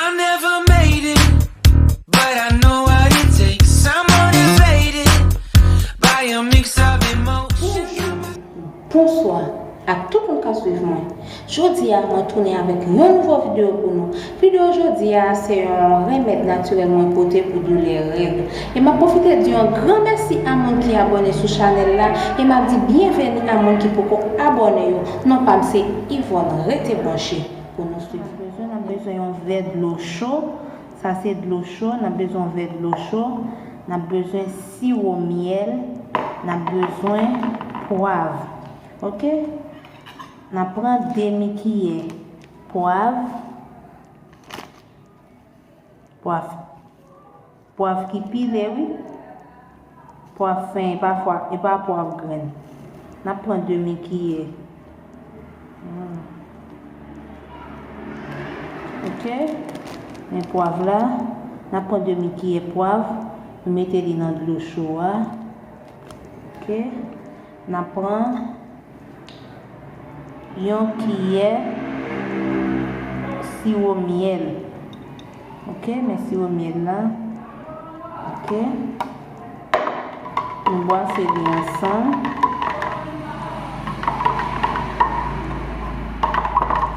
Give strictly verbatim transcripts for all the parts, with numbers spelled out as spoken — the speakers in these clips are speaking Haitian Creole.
I never made it, but I know what it takes. I'm motivated by a mix of emotions. Bonswa ak tout moun k ap swiv mwen. Jodi a, mwen tounen avèk yon nouvo videyo pou nou. Videyo jodi a, se yon remèd natirèl mwen pote pou doulè règ. E m ap pwofite di yon gran mèsi a moun ki abòne sou chanèl la. E m ap di byenveni a moun ki poko abòne yo. Non pa m se Yvonne. Rete branche pou nou swiv. N ap bezwen, n ap bezwen yon vè dlo cho. Sa se dlo cho, n ap bezwen yon vè dlo cho. N ap bezwen siwo myèl. N ap bezwen pwav. Oke? N ap pran demi kiyè pwav. Pwav. Pwav ki pile, wi. Pwav fen, e pa pwav, e pa pwav grenn. N ap pran demi kiyè. Hmm. Oke? Men pwav la, n ap pran demi kiyè pwav, nou mete li nan dlo cho a. Oke? N ap pran yon kiyè siwo myèl. Oke, men siwo myèl la. Oke. Nou bwase li ansanm.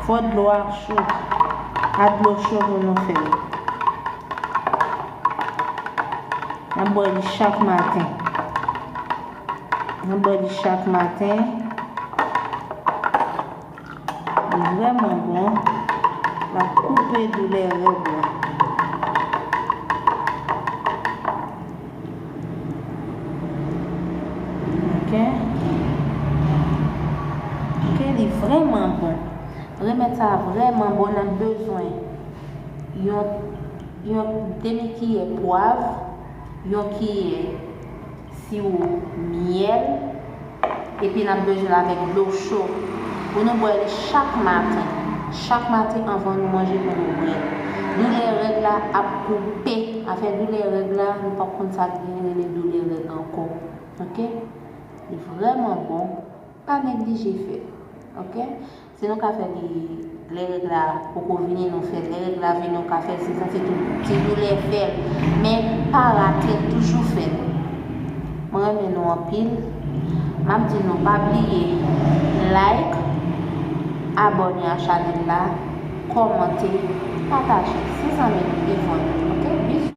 Fò dlo a cho. A dlo cho pou nou fè l. N ap bwè li chak maten. N ap bwè li chak maten. Li vrèman bon. L ap koupe doulè règ la. Oke. Oke, li vrèman bon. Remèd sa a vrèman bon. N ap bezwen yon, yon demi kiyè pwav, yon kiyè siwo myèl, epi n ap bezwen l avèk dlo cho. Pou nou bwè li chak maten. Chak maten anvan nou manje pou nou bwè l. Doulè règ la ap koupe. Afè doulè règ la, nou p ap konn sa k gen rele doulè règ ankò. Oke? Li vrèman bon. Pa neglije fè l. Oke? Si nou ka fè li lè règ la poko vini, nou fè l. Lè règ la vini, nou ka fè l. Se sanse tout ti doulè fè l. Men pa rate l, toujou fè l. Mwen renmen nou anpil. M ap di nou pa bliye like, abòne a chanèl la, kòmante, pataje. Se zanmi nou Yvonne, oke? Bizou.